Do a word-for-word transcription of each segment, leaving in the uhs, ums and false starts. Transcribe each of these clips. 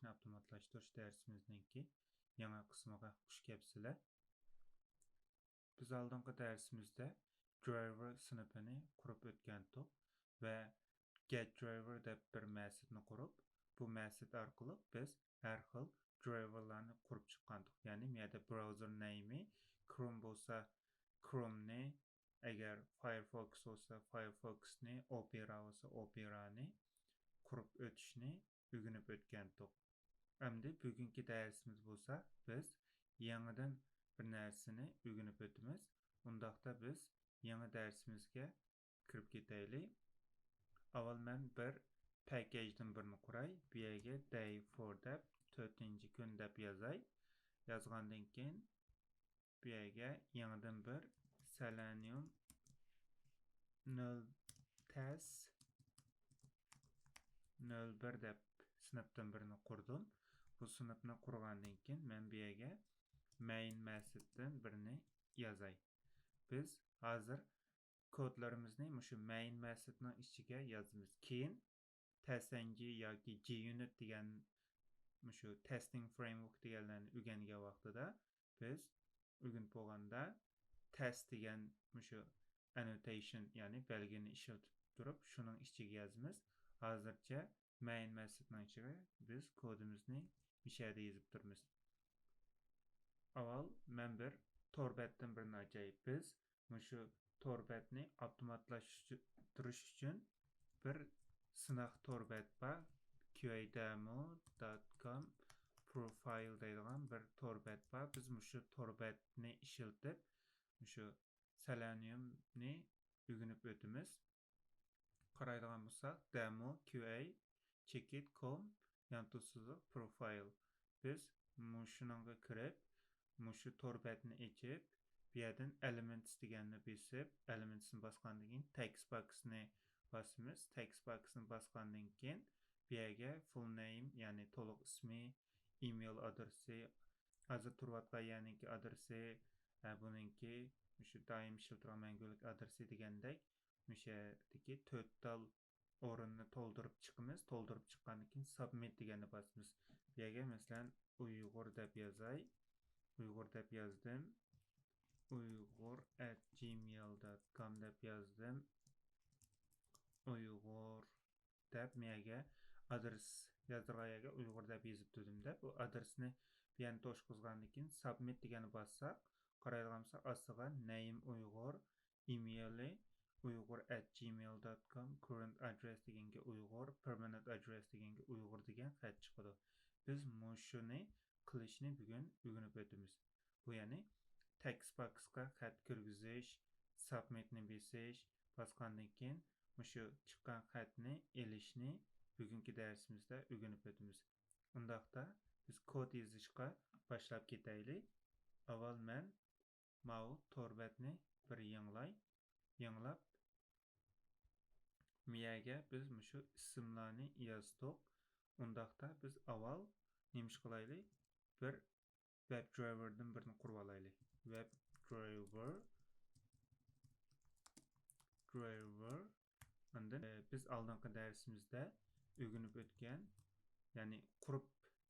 ئاپتوماتلاشتۇرۇش دەرسىمىزنىڭكى يېڭى قىسمىغا خۇش كەپسىلەر. بىز ئالدىنقى دەرسىمىزدە driver سىنىپىنى قۇرۇپ ئۆتكەنتۇق ۋە get driver دەپ بىر مەسىتنى قۇرۇپ، بۇ مەسىت ئارقىلىق بىز ھەر خىل driverلارنى قۇرۇپ چىققانتۇق. يەنى، بۇ يەردە browser nameي Chrome بولسا، Chromeنى، ئەگەر Firefox بولسا، Firefoxنى، Opera بولسا، Operانى قۇرۇپ ئۆتۈشنى ئۆگىنىپ ئۆتكەنتۇق. ئەمدى بۈگۈنكى دەرسىمىز بولسا، بىز يېڭىدىن بىر نەرسىنى ئۆگىنىپ ئۆتىمىز. ئۇنداقتا بىز يېڭى دەرسىمىزگە كىرىپ كېتەيلى. ئاۋۋال مەن بىر پەكەجدىن بىرنى قۇراي. بۇ يەرگە day four دەپ، تۆتىنچى كۈن دەپ يازاي. يازغاندىن كېيىن بۇ يەرگە يېڭىدىن بىر Selenium نۆل test نۆل بىر دەپ سىنىپتىن بىرنى قۇردۇم. بۇ سىنىپنى قۇرغاندىن كېيىن مەن بۇ يەرگە main مەسىتتىن بىرنى يازاي. بىز ھازىر كودلىرىمىزنى مۇشۇ main مەسىتنىڭ ئىچىگە يازىمىز. كېيىن تەسەنجى ياكى جيۇنىت دېگەن مۇشۇ testing framework دېگەنلەرنى ئۆگەنگەن ۋاقتىدا بىز ئۆگىنىپ بولغاندا test دېگەن مۇشۇ annotation، يەنى بەلگىنى ئىشلىتىپ تۇرۇپ شۇنىڭ ئىچىگە يازىمىز. ھازىرچە main مەسىتنىڭ ئىچىگە بىز كودىمىزنى مۇشۇ يەردە يېزىپ تۇرىمىز. ئاۋۋال مەن بىر تور بەتتىن بىرنى ئاچاي. بىز مۇشۇ تور بەتنى ئاپتوماتلاشتۇرۇش ئۈچۈن بىر سىناق تور بەت بار. Q A demo dot com profile دەيدىغان بىر تور بەت بار. بىز مۇشۇ تور بەتنى ئىشلىتىپ، مۇشۇ Seleniumنى ئۆگىنىپ ئۆتىمىز. قارايدىغان بولساق، demo Q A checkit com يانتۇ سىزىق profile. بىز مۇشۇنىڭغا كىرىپ، مۇشۇ تور بەتنى ئېچىپ، بۇ يەردىن Elements دېگەننى بېسىپ، Elementsنى باسقاندىن كېيىن text boxنى باسىمىز. Text boxنى باسقاندىن كېيىن بۇ يەرگە full name، يەنى تولۇق ئىسمى، email ئادرېسى، ھازىر تۇرۇۋاتقان يەرنىڭكى ئادرېسى، ھە، بۇنىڭكى مۇشۇ دائىم ئىشلىتىدىغان مەڭگۈلۈك ئادرېسى دېگەندەك مۇشۇ يەردىكى تۆت تال ئورۇننى تولدۇرۇپ چىقىمىز. تولدۇرۇپ چىققاندىن كېيىن submit دېگەننى باسىمىز. بۇ يەرگە مەسىلەن ئۇيغۇر دەپ يازاي. ئۇيغۇر دەپ يازدىم. Uyghur at gmail dot com دەپ يازدىم. ئۇيغۇر دەپ مەيەرگە ئادرېس يازدۇرغان يەرگە ئۇيغۇر دەپ يېزىپ تۇردۇم دەپ، بۇ ئادرېسنى بۇ يەرنى توشقۇزغاندىن كېيىن submit دېگەننى باسساق، قارايدىغان بولساق، ئاستىغا name ئۇيغۇر، ئىمېيلى ئۇيغۇر at gmail dot com، current address دېگەنگە ئۇيغۇر، permanent address دېگەنگە ئۇيغۇر دېگەن خەت چىقىدۇ. بىز مۇشۇنى قىلىشنى بۈگۈن ئۆگىنىپ ئۆتىمىز. بۇ يەنى text boxقا خەت كىرگۈزۈش، submitنى بېسىش، باسقاندىن كېيىن مۇشۇ چىققان خەتنى ئېلىشنى بۈگۈنكى دەرسىمىزدە ئۆگىنىپ ئۆتىمىز. ئۇنداقتا بىز كود يېزىشقا باشلاپ كېتەيلى. ئاۋۋال مەن ماۋۇ تور بەتنى بىر يېڭىلاي. يېڭىلاپ، مەيەرگە بىز مۇشۇ ئىسىملارنى يازدۇق. ئۇنداقتا بىز ئاۋۋال نېمە ئىش قىلايلى؟ بىر WebDriverدىن بىرنى قۇرۇۋالايلى. WebDriver، Driver. ئاندىن، ئە، بىز ئالدىنقى دەرسىمىزدە ئۆگىنىپ ئۆتكەن، يەنى قۇرۇپ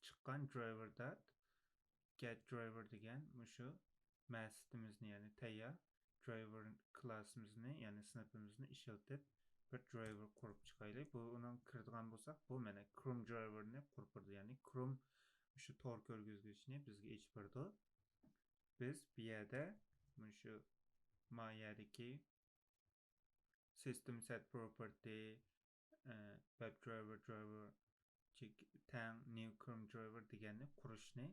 چىققان driver dot get driver دېگەن مۇشۇ مەسىتىمىزنى، يەنى تەييار driver كلاسىمىزنى، يەنى سىنىپىمىزنى ئىشلىتىپ، بىر driver قۇرۇپ چىقايلى. بۇ، ئۇنىڭ كىرىدىغان بولساق، بۇ مانا Chrome driverنى قۇرۇپ بېرىدۇ. يەنى Chrome مۇشۇ تور كۆرگۈزگۈچنى بىزگە ئېچىپ بېرىدۇ. بىز بۇ يەردە مۇشۇ ما يەردىكى system set property، ئە، WebDriver، driver چېك-، تەڭ new Chrome driver دېگەننى قۇرۇشنى،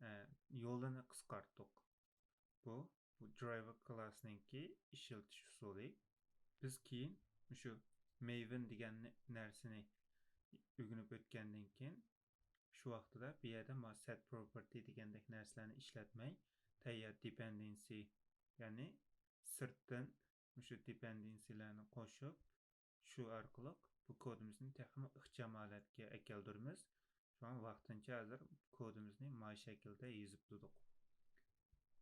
ئە، يولىنى قىسقارتتۇق. بۇ، بۇ driver كلاسنىڭكى ئىشلىتىش ئۇسۇلى. بىز كېيىن مۇشۇ Maven دېگەن نەرسىنى ئۆگىنىپ ئۆتكەندىن كېيىن، شۇ ۋاقتىدا بۇ يەردە ما set property دېگەندەك نەرسىلەرنى ئىشلەتمەي، تەييار dependency، يەنى سىرتتىن مۇشۇ dependencyلەرنى قوشۇپ، شۇ ئارقىلىق بۇ كودىمىزنى تېخىمۇ ئىخچام ھالەتكە ئەكەلدۈرىمىز. شۇڭا ۋاقتىنچە ھازىر كودىمىزنى ما شەكىلدە يېزىپ تۇردۇق.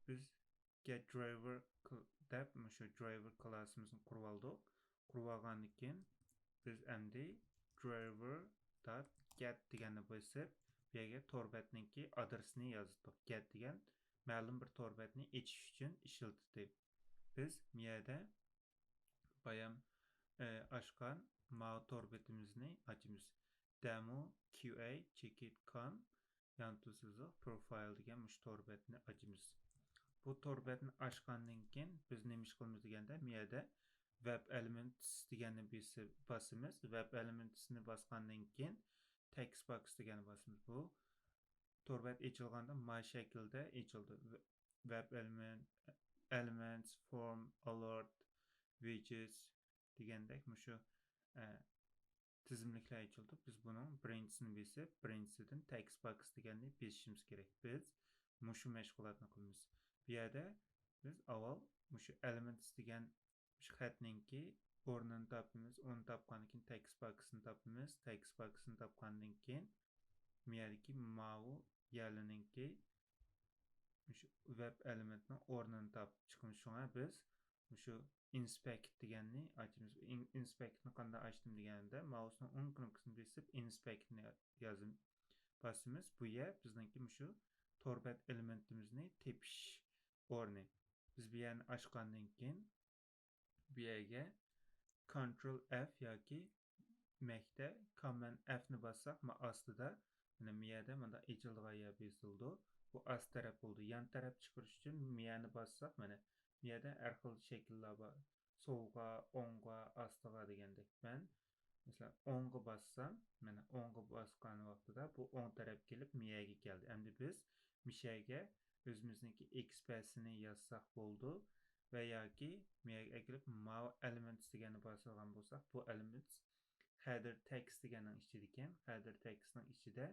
بىز get driver دەپ مۇشۇ driver كلاسىمىزنى قۇرۇۋالدۇق. قۇرۇۋالغاندىن كېيىن بىز ئەمدى driver dot get دېگەننى بېسىپ، بۇ يەرگە تور بەتنىڭكى ئادرېسىنى يازدۇق. گەت دېگەن مەلۇم بىر تور بەتنى ئېچىش ئۈچۈن ئىشلىتىلدى. بىز بۇ يەردە بايام ئاچقان ماۋۇ تور بېتىمىزنى ئاچىمىز. دەمو كيۇ ئەي چېكىت كام يانتۇ سىزىق پروفايل دېگەن مۇشۇ تور بەتنى ئاچىمىز. بۇ تور بەتنى ئاچقاندىن كېيىن بىز نېمە ئىش قىلىمىز دېگەندە، بۇ يەردە ۋەب ئېلېمېنتس دېگەننى بېسىپ، باسىمىز. ۋەب ئېلېمېنتسنى باسقاندىن كېيىن تېكىست باكس دېگەننى باسىمىز. بۇ تور بەت ئېچىلغاندا ما شەكىلدە ئېچىلدى. ۋەب ئېلېمېنت، ئېلېمېنتس، فورم، ئالېرت، ۋىجېتس دېگەندەك مۇشۇ ئە، تىزىملىكلەر ئېچىلدى. بىز بۇنىڭ بىرىنچىسىنى بېسىپ، بىرىنچىسىدىن تېكىست باكس دېگەننى بېسىشىمىز كېرەك. بىز مۇشۇ مەشغۇلاتنى قىلىمىز. بۇ يەردە بىز ئاۋۋال مۇشۇ ئېلېمېنتس دېگەن مۇشۇ خەتنىڭكى ئورنىنى تاپىمىز. ئۇنى تاپقاندىن كېيىن تېكىست باكسنى تاپىمىز. تېكىست باكسنى تاپقاندىن كېيىن بۇ يەردىكى ماۋۇ يەرلىنىڭكى مۇشۇ ۋەب ئېلېمېنتنىڭ ئورنىنى تاپىپ چىقىمىز. شۇڭا بىز مۇشۇ ئىنسپېكت دېگەننى ئاچىمىز. ئىنسپېكتنى قانداق ئاچتىم دېگەندە، ماۋۇسنىڭ ئوڭ كنوپكىسىنى بېسىپ، ئىنسپېكتنى يازىم-، باسىمىز. بۇ يەر بىزنىڭكى مۇشۇ تور بەت ئېلېمېنتىمىزنى تېپىش ئورنى. بىز بۇ يەرنى ئاچقاندىن كېيىن، بۇ يەرگە كونترول ئېف ياكى مەكتە كامماند ئېفنى باسساق، ما ئاستىدا، مانا بۇ يەردە مانداق ئېچىلىدىغان يەر بېسىلىدۇ. بۇ ئاست تەرەپ بولىدۇ. يان تەرەپ چىقىرىش ئۈچۈن مۇيەنى باسساق، مانا بۇ يەردە ھەر خىل شەكىللەر بار. سولغا، ئوڭغا، ئاستىغا دېگەندەك. مەن، مەسىلەن، ئوڭغا باسسام، مانا ئوڭغا باسقان ۋاقتىدا بۇ ئوڭ تەرەپ كېلىپ مۇيەگە كەلدى. ئەمدى بىز مۇشەگە ئۆزىمىزنىڭكى ئېكسپرېسسنى يازساق بولىدۇ. ۋە ياكى مۇيەگە ئەكىلىپ ماۋۇ ئېلېمېنتس دېگەننى باسىدىغان بولساق، بۇ ئېلېمېنتس خېدەر تېكىست دېگەننىڭ ئىچىدىكەن. خېدەر تېكىستنىڭ ئىچىدە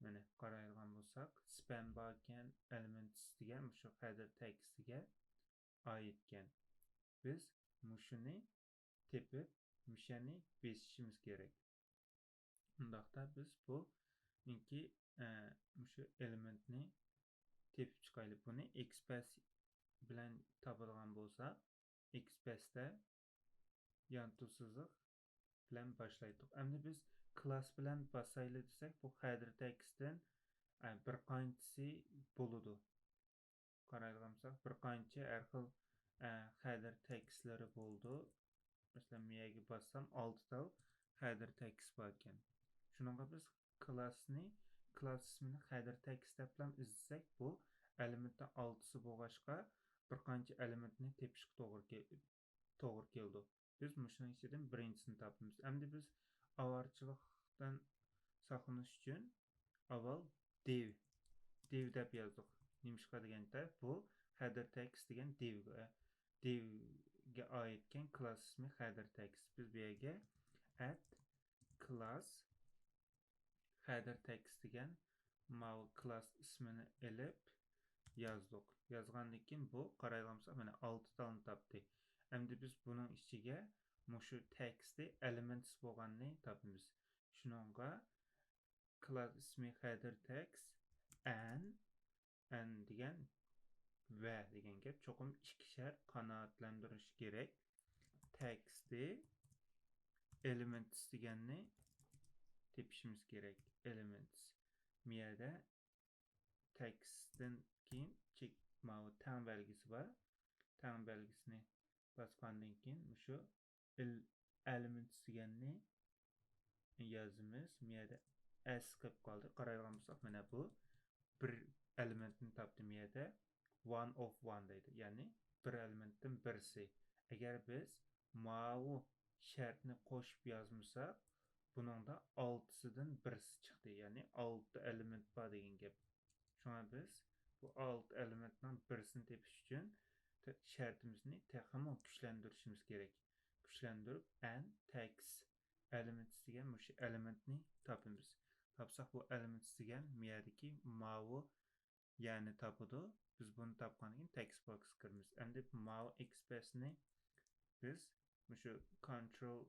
مانا قارايدىغان بولساق، سپەن باركەن، ئېلېمېنتس دېگەن مۇشۇ خېدەر تېكىستىگە ئائىتكەن. بىز مۇشۇنى تېپىپ، مۇشۇنى بېسىشىمىز كېرەك. ئۇنداقتا بىز بۇنىڭكى، ئە، مۇشۇ ئېلېمېنتنى تېپىپ چىقايلى. بۇنى ئېكسپرېس بىلەن تاپىدىغان بولساق، ئېكسپرېستا يانتۇ سىزىق بىلەن باشلايتتۇق. ئەمدى بىز كلاس بىلەن باسايلى دېسەك، بۇ خېدەر تېكىستتىن، ئە، بىر قانچىسى بولىدۇ. قارايدىغان بولساق، بىر قانچە ھەر خىل، ئە، خېدەر تېكىستلىرى بولىدۇ. مەسىلەن، مۇيەگە باسسام، ئالتە تال خېدەر تېكىست بار ئىكەن. شۇنىڭغا بىز كلاسنى، كلاس ئىسمىنى خېدەر تېكىست دەپلا ئىزدىسەك، بۇ ئېلېمېنتنىڭ ئالتىسى بولغاچقا، بىر قانچە ئېلېمېنتنى تېپىشقا توغرا كېلىدۇ. بىز مۇشۇنىڭ ئىچىدىن بىرىنچىسىنى تاپىمىز. ئەمدى بىز ئاۋارىچىلىقتىن ساقلىنىش ئۈچۈن ئاۋۋال دىۋ، دىۋ دەپ يازدۇق. نېمىشقا دېگەندە، بۇ خېدەر تېكىست دېگەن دىۋگە، دىۋگە ئائىتكەن كلاس ئىسمى خېدەر تېكىست. بىز بۇ يەرگە ئەت كلاس خېدەر تېكىست دېگەن ماۋۇ كلاس ئىسمىنى ئېلىپ يازدۇق. يازغاندىن كېيىن بۇ قارايدىغان بولساق، مانا ئالتە تالنى تاپتى. ئەمدى بىز بۇنىڭ ئىچىگە مۇشۇ تېكىستى ئېلېمېنتس بولغاننى تاپىمىز. شۇنىڭغا كلاس ئىسمى خېدەر تېكىست ئەن، ئەن دېگەن ۋە دېگەن گەپ. چوقۇم ئىككىشەر قانائەتلەندۈرۈش كېرەك. تېكىستى ئېلېمېنتس دېگەننى تېپىشىمىز كېرەك. ئېلېمېنتس. مۇ يەردە تېكىستتىن كېيىن چېك، ماۋۇ تەڭ بەلگىسى بار. تەڭ بەلگىسىنى باسقاندىن كېيىن مۇشۇ ئېلېمېنتس دېگەننى يازىمىز. مۇ يەردە ئەس قېلىپ قالدى. قارايدىغان بولساق، مانا بۇ بىر ئېلېمېنتنى تاپتى. مۇ يەردە ۋان ئوف ۋان دەيدۇ. يەنى بىر ئېلېمېنتتىن بىرسى. ئەگەر بىز ماۋۇ شەرتنى قوشۇپ يازمىساق، بۇنىڭدا ئالتىسىدىن بىرسى چىقتى. يەنى ئالتە ئېلېمېنت بار دېگەن گەپ. شۇڭا بىز بۇ ئالتە ئېلېمېنتنىڭ بىرسىنى تېپىش ئۈچۈن ت-، شەرتىمىزنى تېخىمۇ كۈچلەندۈرۈشىمىز كېرەك. كۈچلەندۈرۈپ، ئەن تېكىست ئېلېمېنتس دېگەن مۇشۇ ئېلېمېنتنى تاپىمىز. تاپساق، بۇ ئېلېمېنتس دېگەن مۇ يەردىكى ماۋۇ يەرنى تاپىدۇ. بىز بۇنى تاپقاندىن كېيىن تېكىست باكسقا كىرىمىز. ئەمدى ماۋۇ ئېكسپرېسنى بىز مۇشۇ كونترول،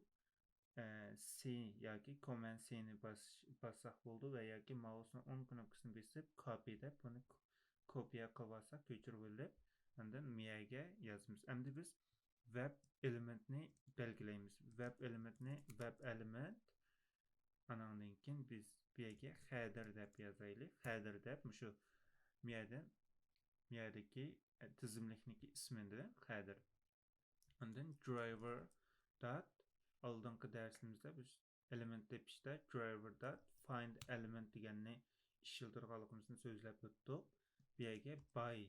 ئە، سى ياكى كوماند سىنى باس-، باسساق بولىدۇ ۋە ياكى ماۋۇسنىڭ ئوڭ كنوپكىسىنى بېسىپ، كوپى دەپ بۇنى ك-، كوپىيە قىلىۋالساق، كۆچۈرۈۋېلىپ، ئاندىن مۇ يەرگە يازىمىز. ئەمدى بىز ۋەب ئېلېمېنتنى بەلگىلەيمىز. ۋەب ئېلېمېنتنى ۋەب ئېلېمېنت، ئاناندىن كېيىن بىز بۇ يەرگە خەدىر دەپ يازايلى. خەدىر دەپ مۇشۇ مۇ يەردىن، مۇ يەردىكى تىزىملىكنىڭكى ئىسمىنى خەدىر. ئاندىن driver dot، ئالدىنقى دەرسىمىزدە بىز ئېلېمېنت تېپىشتا driver dot find element دېگەننى ئىشلىتىدىغانلىقىمىزنى سۆزلەپ ئۆتتۇق. بۇ يەرگە by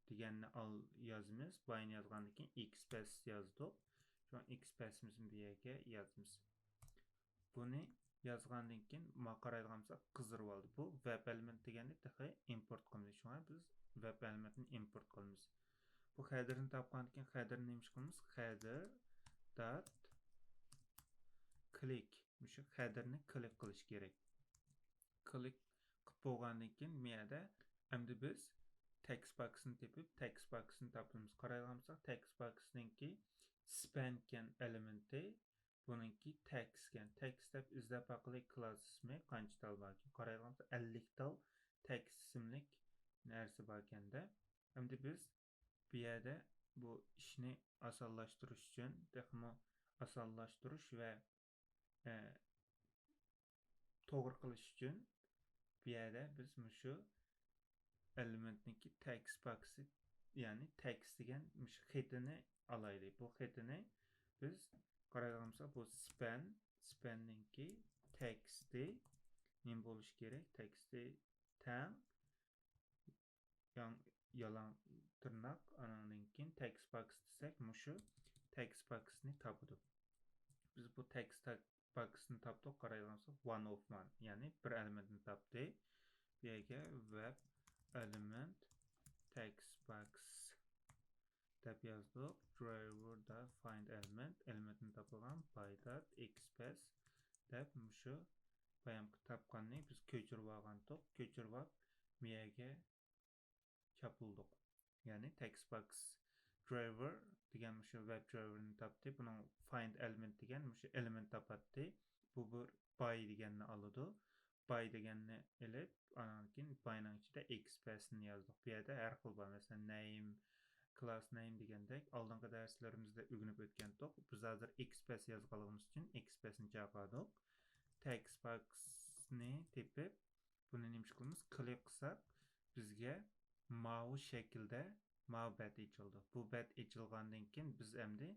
دېگەننى ئال-، يازىمىز. By نى يازغاندىن كېيىن XPath يازدۇق. شۇڭا XPath مىزنى بۇ يەرگە يازىمىز. بۇنى يازغاندىن كېيىن ما قارايدىغان بولساق قىزىرىۋالدى. بۇ web element دېگەننى تېخى import قىلمىدى. شۇڭا بىز web element نى import قىلىمىز. بۇ خەدىرنى تاپقاندىن كېيىن خەدىرنى نېمە ئىش قىلىمىز؟ خەدىر dot click. مۇشۇ خەدىرنى click قىلىش كېرەك. Click قىلىپ بولغاندىن كېيىن مۇ يەردە ئەمدى بىز text box نى تېپىپ، text box نى تاپىمىز. قارايدىغان بولساق، text box نىڭكى span ئىكەن ئېلېمېنتى، بۇنىڭكى text ئىكەن. Text دەپ ئىزدەپ باقىلى، كلاس ئىسمى قانچە تال باركەن؟ قارايدىغان بولساق، ئەللىك تال text ئىسىملىك نەرسە باركەندە. ئەمدى بىز بۇ يەردە بۇ ئىشنى ئاسانلاشتۇرۇش ئۈچۈن، تېخىمۇ ئاسانلاشتۇرۇش ۋە، ئە، توغرا قىلىش ئۈچۈن بۇ يەردە بىز مۇشۇ ئېلېمېنتنىڭكى text box ى، يەنى text دېگەن مۇشۇ خېتىنى ئالايلى. بۇ خېتىنى بىز قارايدىغان بولساق، بۇ span، span نىڭكى text ى نېمە بولۇشى كېرەك؟ Text ى تەڭ ياڭ-، يالاڭ تىرناق، ئانىڭدىن كېيىن text box دېسەك، مۇشۇ text box نى تاپىدۇ. بىز بۇ text ta-، box نى تاپتۇق، قارايدىغان بولساق، one of one، يەنى بىر ئېلېمېنتنى تاپتى. بۇ يەرگە web element text box دەپ يازدۇق. Driver dot find element، ئېلېمېنتنى تاپىدىغان by dot XPath دەپ مۇشۇ بايامقى تاپقاننى بىز كۆچۈرۈپ ئالغانتۇق. كۆچۈرۈپ ئاپ، مۇ يەرگە چاپلىدۇق. يەنى text box driver دېگەن مۇشۇ web driver نى تاپتى. بۇنىڭ find element دېگەن مۇشۇ ئېلېمېنت تاپاتتى. بۇ بىر by دېگەننى ئالىدۇ. By دېگەننى ئېلىپ، ئانان كېيىن by نىڭ ئىچىدە XPath نى يازدۇق. بۇ يەردە ھەر خىل بار. مەسىلەن، name، class name دېگەندەك ئالدىنقى دەرسلىرىمىزدە ئۆگىنىپ ئۆتكەنتۇق. بىز ھازىر XPath يازغانلىقىمىز ئۈچۈن XPath نى چاقىردۇق. Text box نى تېپىپ، بۇنى نېمە ئىش قىلىمىز؟ Click قىلساق، بىزگە ماۋۇ شەكىلدە ماۋۇ بەت ئېچىلىدۇ. بۇ بەت ئېچىلغاندىن كېيىن بىز ئەمدى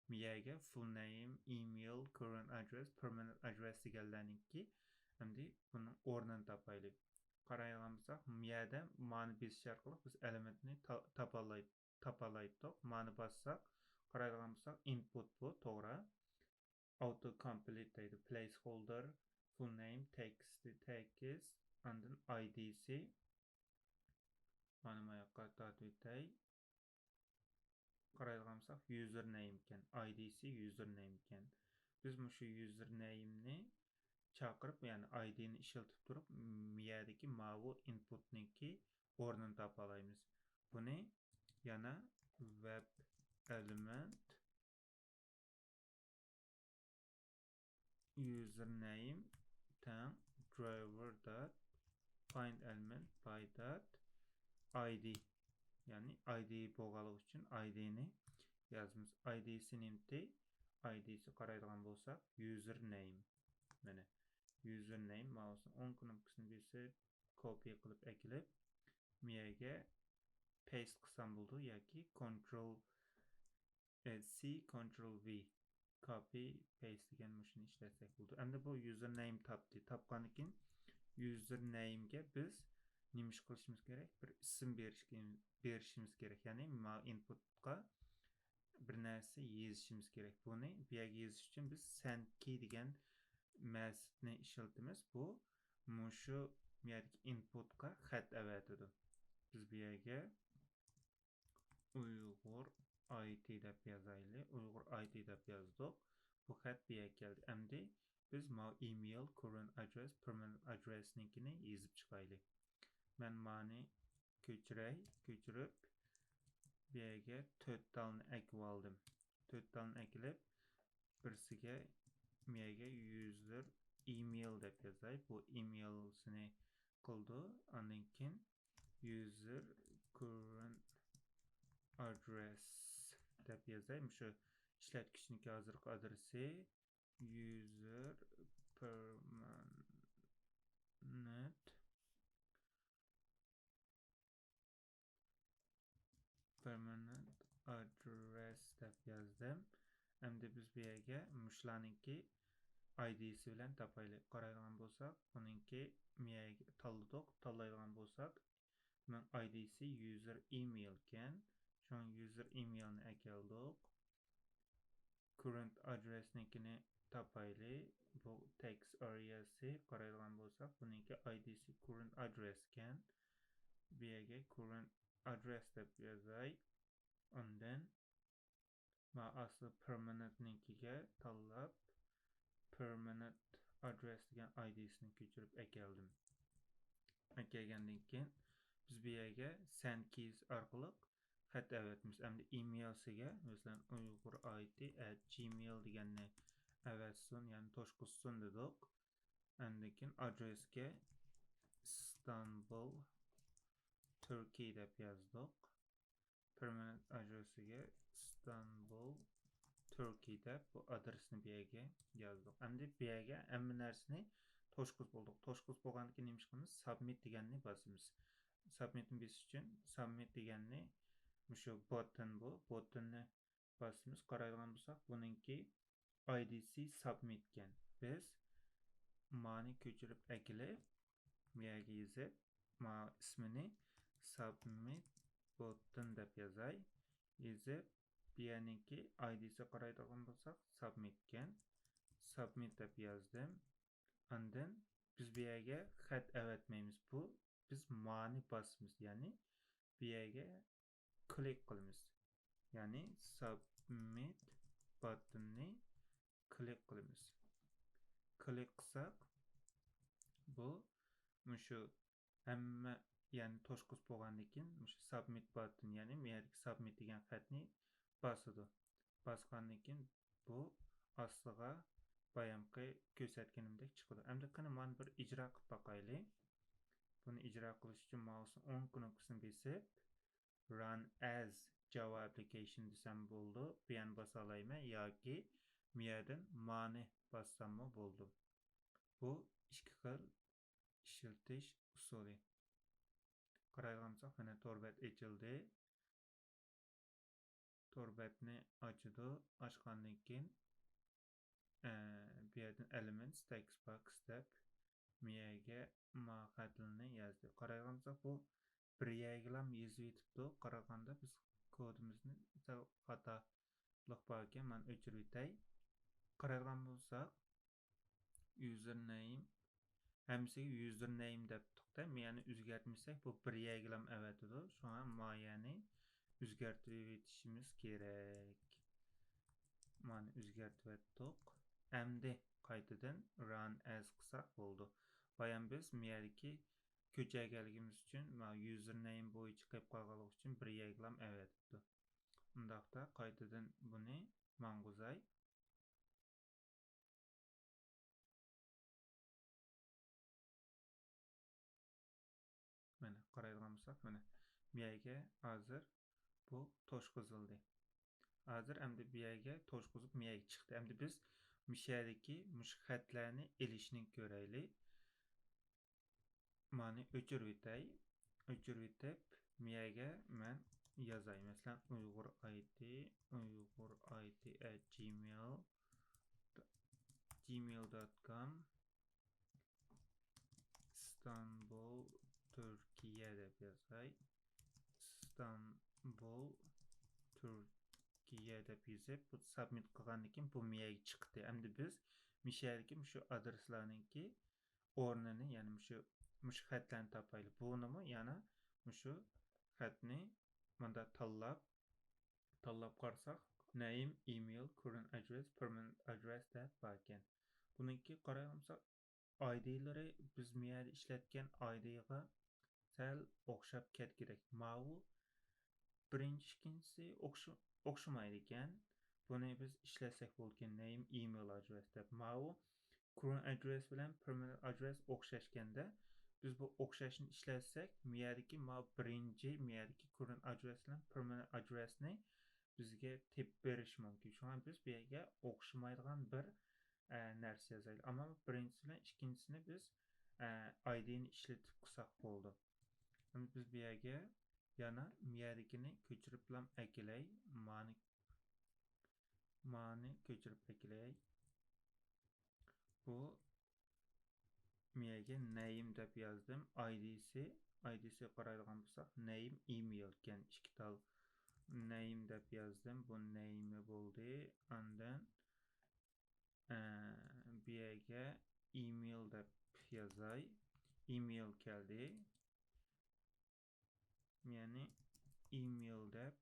بۇ يەرگە full name، email، current address، permanent address دېگەنلەرنىڭكى ئەمدى بۇنىڭ ئورنىنى تاپايلى. قارايدىغان بولساق، بۇ يەردە مانى بېسىش ئارقىلىق بىز ئېلېمېنتنى تا-، تاپالاي-، تاپالايتتۇق. مانى باسساق، قارايدىغان بولساق، input بۇ، توغرا. Auto complete دەيدۇ. Placeholder، full name، text، text، ئاندىن I D سى. مانا ماياققا تارتىۋېتەي. قارايدىغان بولساق، user name ئىكەن. I D سى user name ئىكەن. بىز مۇشۇ user name نى چاقىرىپ، يەنى I D نى ئىشلىتىپ تۇرۇپ، مۇ يەردىكى ماۋۇ input نىڭكى ئورنىنى تاپالايمىز. بۇنى يەنە web element user name تەڭ driver dot find element by dot I D، يەنى I D بولغانلىقى ئۈچۈن I D نى يازىمىز. I D سى نېمىتى؟ I D سى قارايدىغان بولساق، user name. مانا، user name، ماۋۇسنىڭ ئوڭ كنوپكىسىنى بېسىپ، copy قىلىپ ئەكېلىپ، مۇ يەرگە paste قىلسام بولىدۇ ياكى control، ئە، C، control V، copy paste دېگەن مۇشۇنى ئىشلەتسەك بولىدۇ. ئەمدى بۇ user name تاپتى. تاپقاندىن كېيىن user name گە بىز نېمە ئىش قىلىشىمىز كېرەك؟ بىر ئىسىم بېرىش-، بېرىشىمىز كېرەك. يەنى ما input قا بىر نەرسە يېزىشىمىز كېرەك. بۇنى بۇ يەرگە يېزىش ئۈچۈن بىز send key دېگەن مەسىتنى ئىشلىتىمىز. بۇ مۇشۇ يەردىكى input قا خەت ئەۋەتىدۇ. بىز بۇ يەرگە ئۇيغۇر I T دەپ يازايلى. ئۇيغۇر I T دەپ يازدۇق. بۇ خەت بۇ يەرگە كەلدى. ئەمدى بىز ماۋۇ email، current address، permanent address نىڭكىنى يېزىپ چىقايلى. مەن مانى كۆچۈرەي، كۆچۈرۈپ، بۇ يەرگە تۆت تالنى ئەكىۋالدىم. تۆت تالنى ئەكىلىپ، بىرسىگە، بۇ يەرگە user email دەپ يازاي. بۇ email سىنى قىلىدۇ. ئاندىن كېيىن user current address دەپ يازاي. مۇشۇ ئىشلەتكۈچىنىڭكى ھازىرقى ئادرېسى، user perman-، permanent permanent address دەپ يازدىم. ئەمدى بىز بۇ يەرگە مۇشۇلارنىڭكى ئايدىسى بىلەن تاپايلى. قارايدىغان بولساق، بۇنىڭكى مۇ يەرگە تاللىدۇق. تاللايدىغان بولساق، بۇنىڭ ئايدىسى يۇزېر ئىمېيل ئىكەن. شۇڭا يۇزېر ئىمېيلنى ئەكەلدۇق. كۇررېنت ئادرېسنىڭكىنى تاپايلى. بۇ تېكىست ئارىيەسى. قارايدىغان بولساق، بۇنىڭكى ئايدىسى كۇررېنت ئادرېس ئىكەن. بۇ يەرگە كۇررېنت ئادرېس دەپ يازاي. ئاندىن ما ئاستى پېرمانېنتنىڭكىگە تاللاپ، پېرمانېنت ئادرېس دېگەن ئايدىسىنى كۆچۈرۈپ ئەكەلدىم. ئەكەلگەندىن كېيىن، بىز بۇ يەرگە سەند كىيز ئارقىلىق خەت ئەۋەتىمىز. ئەمدى ئىمېيلسىگە، مەسىلەن، ئۇيغۇر ئايتى ئەت جىمېيل دېگەننى ئەۋەتسۇن، يەنى توشقۇزسۇن دېدۇق. ئاندىن كېيىن ئادرېسكە ئىستانبۇل، تۈركىي دەپ يازدۇق. پېرمانېنت ئادرېسىگە ئىستانبۇل، تۈركىي دەپ بۇ ئادرېسنى بۇ يەرگە يازدۇق. ئەمدى بۇ يەرگە ھەممە نەرسىنى توشقۇزۇپ بولدۇق. توشقۇزۇپ بولغاندىن كېيىن نېمە ئىش قىلىمىز؟ سابمىت دېگەننى باسىمىز. سابمىتنى بېسىش ئۈچۈن سابمىت دېگەننى، مۇشۇ بوتتون بۇ، بوتتوننى باسىمىز. قارايدىغان بولساق، بۇنىڭكى ئايدىسى سابمىت ئىكەن. بىز مانى كۆچۈرۈپ ئەكېلىپ، بۇ يەرگە يېزىپ، ما ئىسمىنى سابمىت بوتتون دەپ يازاي. يېزىپ، بۇ يەرنىڭكى ئايدىسى قارايدىغان بولساق، سابمىت ئىكەن. سابمىت دەپ يازدىم. ئاندىن بىز بۇ يەرگە خەت ئەۋەتمەيمىز. بۇ بىز مانى باسىمىز، يەنى بۇ يەرگە كلىك قىلىمىز. يەنى سابمىت باتتوننى كلىك قىلىمىز. كلىك قىلساق، بۇ مۇشۇ ھەممە، يەنى توشقۇزۇپ بولغاندىن كېيىن، مۇشۇ سابمىت باتتون، يەنى مۇ يەردىكى سابمىت دېگەن خەتنى باسىدۇ. باسقاندىن كېيىن، بۇ ئاستىغا بايامقى كۆرسەتكىنىمدەك چىقىدۇ. ئەمدى قېنى، مانا بىر ئىجرا قىلىپ باقايلى. بۇنى ئىجرا قىلىش ئۈچۈن مائۇسنىڭ ئوڭ كنوپكىسىنى بېسىپ، Run as Java application دېسەم بولىدۇ. بۇ يەرنى باسالايمەن ياكى مۇ يەردىن مانى باسساممۇ بولىدۇ. بۇ ئىككى خىل ئىشلىتىش ئۇسۇلى. قارايدىغان بولساق، مانا تور بەت ئېچىلدى. تور بەتنى ئاچىدۇ. ئاچقاندىن كېيىن، ئە، بۇ يەردىن Elements text box دەپ، مۇ يەرگە ما خەتلىرىنى يازدى. قارايدىغان بولساق، بۇ بىر يەرگىلا يېزىۋېتىپتۇ. قارىغاندا بىز كودىمىزنى سەل خاتالىق باركەن، مانا ئۆچۈرۈۋېتەي. قارايدىغان بولساق، username، ھەممىسىگە username دەپ تۇقتا، مۇ يەرنى ئۆزگەرتمىسەك، بۇ بىر يەرگىلا ئەۋەتىدۇ. شۇڭا ما يەرنى ئۆزگەرتىۋېتىشىمىز كېرەك. مانى ئۆزگەرتىۋەتتۇق. ئەمدى قايتىدىن Run as قىلساق بولىدۇ. بايام بىز مۇ يەردىكى كۆچۈرگەنلىكىمىز ئۈچۈن، ما username بويىچە قېلىپ قالغانلىقى ئۈچۈن بىر يەرگىلا ئەۋەتىپتۇ. ئۇنداقتا قايتىدىن بۇنى ماڭغۇزاي. مانا، قارايدىغان بولساق، مانا، بۇ يەرگە ھازىر بۇ توشقۇزۇلدى. ھازىر ئەمدى بۇ يەرگە توشقۇزۇپ، بۇ يەرگە چىقتى. ئەمدى بىز مۇشۇ يەردىكى مۇشۇ خەتلەرنى ئېلىشنى كۆرەيلى. مانى ئۆچۈرۈۋېتەي. ئۆچۈرۈۋېتىپ، بۇ يەرگە مەن يازاي. مەسىلەن، ئۇيغۇر ئايتى، ئۇيغۇر ئايتى ئەت جىمېيل، جىمېيل دوت كوم، ئىستانبۇل، تۈركىيە دەپ يازاي. ئىستانبۇل، تۈركىيە دەپ يېزىپ، بۇ سابمىت قىلغاندىن كېيىن بۇ مۇ يەرگە چىقتى. ئەمدى بىز مۇشۇ يەردىكى مۇشۇ ئادرېسلارنىڭكى ئورنىنى، يەنى مۇشۇ، مۇشۇ خەتلەرنى تاپايلى. بۇنىمۇ يەنە مۇشۇ خەتنى مۇنداق تاللاپ، تاللاپ قارىساق، name، email، current address، permanent address دەپ باركەن. بۇنىڭكى قارايدىغان بولساق، ئايدىلىرى بىز مۇ يەردە ئىشلەتكەن ئايدىغا سەل ئوخشاپ كەتكۈدەك. ماۋۇ بىرىنچى، ئىككىنچىسى ئوخشا-، ئوخشىمايدىكەن. بۇنى بىز ئىشلەتسەك بولىدىكەن، name، email address دەپ. ماۋۇ current address بىلەن permanent address ئوخشاشكەندە، بىز بۇ ئوخشاشنى ئىشلەتسەك، مۇ يەردىكى ماۋۇ بىرىنچى، مۇ يەردىكى current address بىلەن permanent address نى بىزگە تېپىپ بېرىشى مۇمكىن. شۇڭا بىز بۇ يەرگە ئوخشىمايدىغان بىر، ئە، نەرسە يازايلى. ئەمما بىرىنچىسى بىلەن ئىككىنچىسىنى بىز ئايدىنى ئىشلىتىپ قىلساق بولىدۇ. ئەمدى بىز بۇ يەرگە يەنە مۇ يەردىكىنى كۆچۈرۈپلام ئەكېلەي. مانى، مانى كۆچۈرۈپ ئەكېلەي. بۇ مۇ يەرگە نەيم دەپ يازدىم. ئايدىسى، ئايدىسى قارايدىغان بولساق، نەيم ئىمېيل ئىكەن، ئىككى تال. نەيم دەپ يازدىم. بۇ نەيمى بولدى. ئاندىن ئە، بۇ يەرگە ئىمېيل دەپ يازاي. ئىمېيل كەلدى. يەنى ئىمېيل دەپ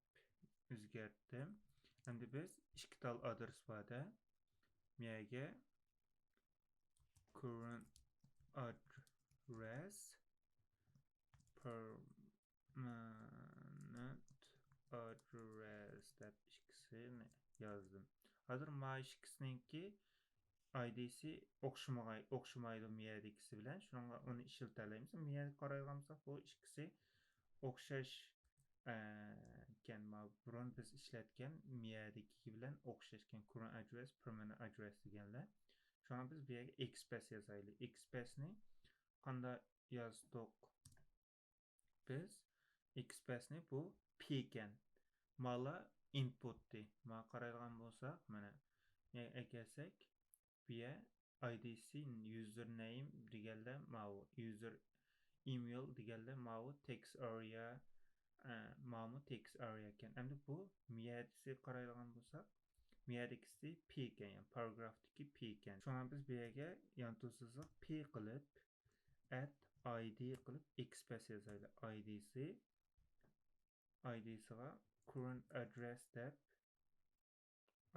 ئۆزگەرتتىم. ئەمدى بىز ئىككى تال ئادرېس بار-دە. بۇ يەرگە current address permanent address دەپ ئىككىسىنى يازدىم. ھازىر ما ئىككىسىنىڭكى ئايدىسى ئوخشىمىغاي-، ئوخشىمايدۇ مۇ يەردىكىسى بىلەن. شۇنىڭغا ئۇنى ئىشلىتەلەيمىز. مۇ يەرگە قارايدىغان بولساق، بۇ ئىككىسى ئوخشاش، ئە، ئىكەن. ما بۇرۇن بىز ئىشلەتكەن مۇ يەردىكى بىلەن ئوخشاشكەن. Current address، permanent address دېگەنلەر. شۇڭا بىز بۇ يەرگە XPath يازايلى. XPath نى قانداق يازدۇق؟ بىز XPath نى، بۇ P ئىكەن. مالا ئىنپۇتتى. مانا قارايدىغان بولساق، مانا، نېمە ئەكەلسەك، بۇ يەر ئايدىسى username دېگەنلەر ماۋۇ، user email دېگەنلەر ماۋۇ text area، ئە، ماۋۇمۇ text area ئىكەن. ئەمدى بۇ مۇ يەردىكىسىگە قارايدىغان بولساق، مۇ يەردىكىسى P ئىكەن، يەنى پاراگرافتىكى P ئىكەن. شۇڭا بىز بۇ يەرگە يانتۇ سىزىق P قىلىپ، add I D قىلىپ، XPath يازايلى. ئايدىسى، ئايدىسىغا current address دەپ،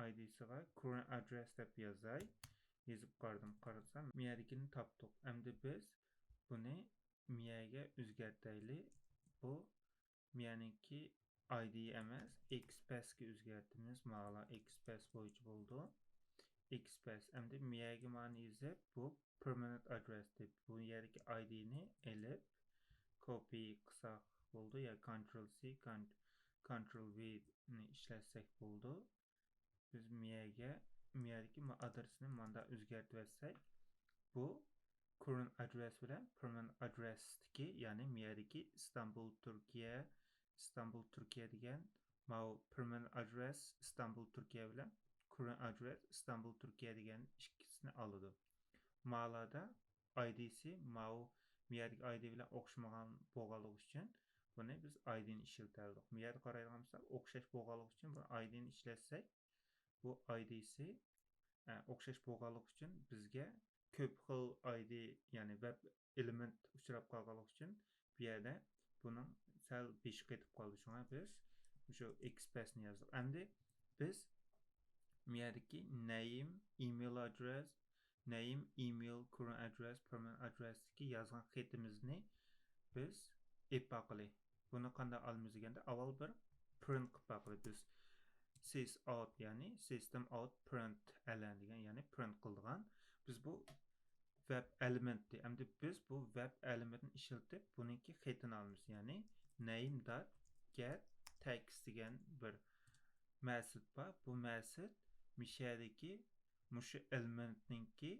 ئايدىسىغا current address دەپ يازاي. يېزىپ قارىدىم، قارىسام، مۇ يەردىكىنى تاپتۇق. ئەمدى بىز بۇنى مۇ يەرگە ئۆزگەرتەيلى. بۇ مۇ يەرنىڭكى I D ئەمەس، XPath كە ئۆزگەرتىمىز. مالا XPath بويىچە بولىدۇ. XPath. ئەمدى مۇ يەرگە مانى يېزىپ، بۇ permanent address دەپ، بۇ يەردىكى I D نى ئېلىپ، copy قىلساق بولىدۇ. يا control C، con-، control V نى ئىشلەتسەك بولىدۇ. بىز مۇ يەرگە، مۇ يەردىكى ما ئادرېسنى ماندا ئۆزگەرتىۋەتسەك، بۇ current address بىلەن permanent address تىكى، يەنى مۇ يەردىكى ئىستانبۇل، تۈركىيە، ئىستانبۇل، تۈركىيە دېگەن ماۋۇ permanent address ئىستانبۇل، تۈركىيە بىلەن current address ئىستانبۇل، تۈركىيە دېگەن ئىككىسىنى ئالىدۇ. مالادا I D سى ماۋۇ مۇ يەردىكى I D بىلەن ئوخشىمىغان بولغانلىقى ئۈچۈن بۇنى بىز I D نى ئىشلىتەلىدۇق. مۇ يەردە قارايدىغان بولساق، ئوخشاش بولغانلىقى ئۈچۈن بۇ I D نى ئىشلەتسەك، بۇ I D سى، ئە، ئوخشاش بولغانلىقى ئۈچۈن بىزگە كۆپ خىل I D، يەنى ۋەب ئېلېمېنت ئۇچراپ قالغانلىقى ئۈچۈن بۇ يەردە بۇنىڭ سەل بېشى قېتىپ قالدى. شۇڭا بىز مۇشۇ XPath نى يازدۇق. ئەمدى بىز مۇ يەردىكى name، email address، name، email، current address، permanent address تىكى يازغان خېتىمىزنى بىز ئېلىپ باقىلى. بۇنى قانداق ئالىمىز دېگەندە، ئاۋۋال بىر print قىلىپ باقىلى. بىز sys out، يەنى system out println دېگەن، يەنى print قىلىدىغان. بىز بۇ ۋەب ئېلېمېنتى. ئەمدى بىز بۇ ۋەب ئېلېمېنتنى ئىشلىتىپ، بۇنىڭكى خېتىنى ئالىمىز. يەنى name dot get text دېگەن بىر مەسىت بار. بۇ مەسىت مۇشۇ يەردىكى مۇشۇ ئېلېمېنتنىڭكى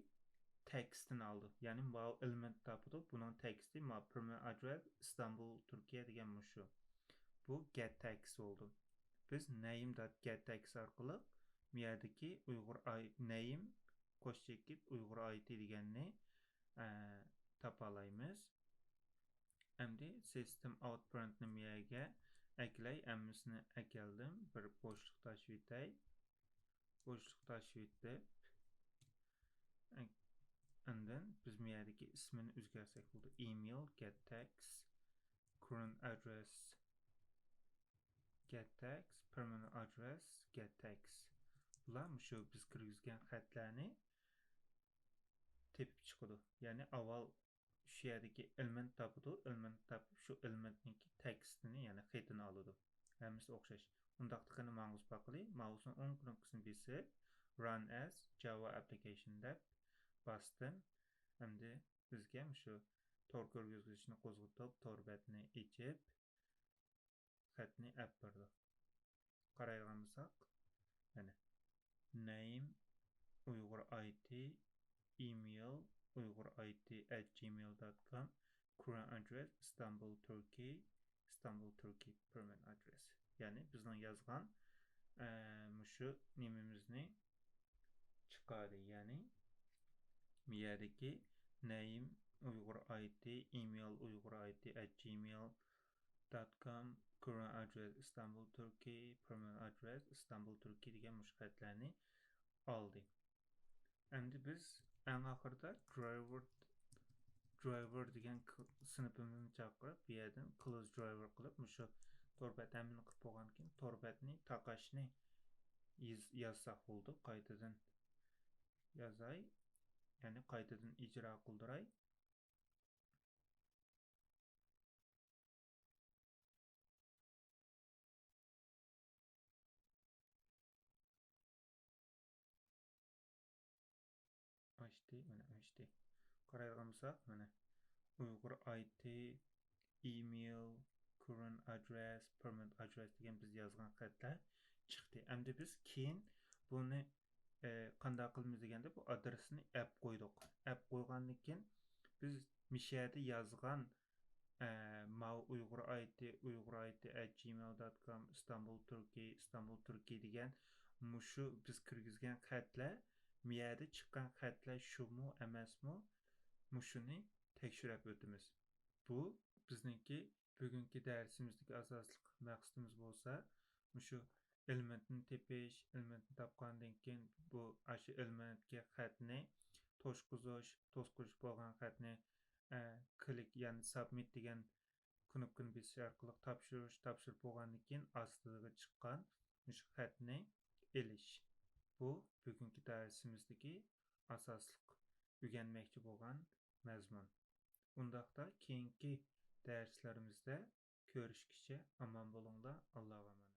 تېكىستىنى ئالىدۇ. يەنى ماۋۇ ئېلېمېنت تاپىدۇ. بۇنىڭ تېكىستى ما permanent address ئىستانبۇل، تۈركىيە دېگەن مۇشۇ. بۇ get text بولىدۇ. بىز name dot get text ئارقىلىق بۇ يەردىكى ئۇيغۇر I-، name قوش چېكىت ئۇيغۇر I T دېگەننى، ئە، تاپالايمىز. ئەمدى system out printنى بۇ يەرگە ئەكلەي، ھەممىسىنى ئەكەلدىم. بىر بوشلۇق تاشلىۋېتەي. بوشلۇق تاشلىۋېتىپ، ئاندىن بىز بۇ يەردىكى ئىسمىنى ئۆزگەرتسەك بولىدۇ. Email get text، current address get text، permanent address get text. بۇلار مۇشۇ بىز كىرگۈزگەن خەتلەرنى تېپىپ چىقىدۇ. يەنى ئاۋۋال شۇ يەردىكى ئېلېمېنت تاپىدۇ، ئېلېمېنت تاپىپ، شۇ ئېلېمېنتنىڭكى تېكىستىنى، يەنى خېتىنى ئالىدۇ. ھەممىسى ئوخشاش. ئۇنداقتا قېنى ماڭا باقىلى. ماۋۇسنىڭ ئوڭ كنوپكىسىنى بېسىپ، run as Java application دەپ باستىم. ئەمدى بىزگە مۇشۇ تور كىرگۈزگۈچنى قوزغىتىپ، تور بەتنى ئېچىپ، خەتنى ئەپ بېرىدۇ. قارايدىغان بولساق، مانا، name، ئۇيغۇر I T، email، uyg'ur I T at gmail dot com, current address Istanbul, Turkey, Istanbul, Turkey permanent address. يەنى بىزنىڭ يازغان، ئە، مۇشۇ نېمىمىزنى چىقاردى. يەنى بۇ يەردىكى name uyg'ur I T, email uyg'ur I T at gmail dot com, current address Istanbul, Turkey, permanent address Istanbul, Turkey دېگەن مۇشۇ خەتلەرنى ئالدى. ئەمدى بىز ئەڭ ئاخىرىدا driver، driver دېگەن ك-، سىنىپىمىزنى چاقىرىپ، بۇ يەردىن close driver قىلىپ، مۇشۇ تور بەت ھەممىنى قىلىپ بولغاندىن كېيىن، تور بەتنى تاقاشنى يېز-، يازساق بولىدۇ. قايتىدىن يازاي، يەنى قايتىدىن ئىجرا قىلدۇراي. ئاچتى، مانا ئاچتى. قارايدىغان بولساق، مانا، ئۇيغۇر I T، email، current address، permanent address دېگەن بىز يازغان خەتلەر چىقتى. ئەمدى بىز كېيىن بۇنى، ئە، قانداق قىلىمىز دېگەندە، بۇ ئادرېسنى ئەپ قويدۇق. ئەپ قويغاندىن كېيىن بىز مىشەدە يازغان، ئە، ماۋۇ ئۇيغۇر I T، uyg'ur I T at gmail dot com، ئىستانبۇل تۈركىي، ئىستانبۇل تۈركىي دېگەن مۇشۇ بىز كىرگۈزگەن خەتلەر، مىيەدە چىققان خەتلەر شۇمۇ ئەمەسمۇ، مۇشۇنى تەكشۈرۈپ ئۆتىمىز. بۇ بىزنىڭكى بۈگۈنكى دەرسىمىزدىكى ئاساسلىق مەقسىتىمىز بولسا، مۇشۇ ئېلېمېنتنى تېپىش، ئېلېمېنتنى تاپقاندىن كېيىن بۇ ئاشۇ ئېلېمېنتكە خەتنى توشقۇزۇش، توشقۇزۇش بولغان خەتنى، ئە، كلىك، يەنى سابمىت دېگەن كنوپكىنى بېسىش ئارقىلىق تاپشۇرۇش، تاپشۇرۇپ بولغاندىن كېيىن ئاستىدىغا چىققان مۇشۇ خەتنى ئېلىش. بۇ بۈگۈنكى دەرسىمىزدىكى ئاساسلىق ئۆگەنمەكچى بولغان مەزمۇن. ئۇنداقتا كېيىنكى دەرسلىرىمىزدە كۆرۈشكىچە ئامان بولۇڭلار، ئاللاغا ئامانەت.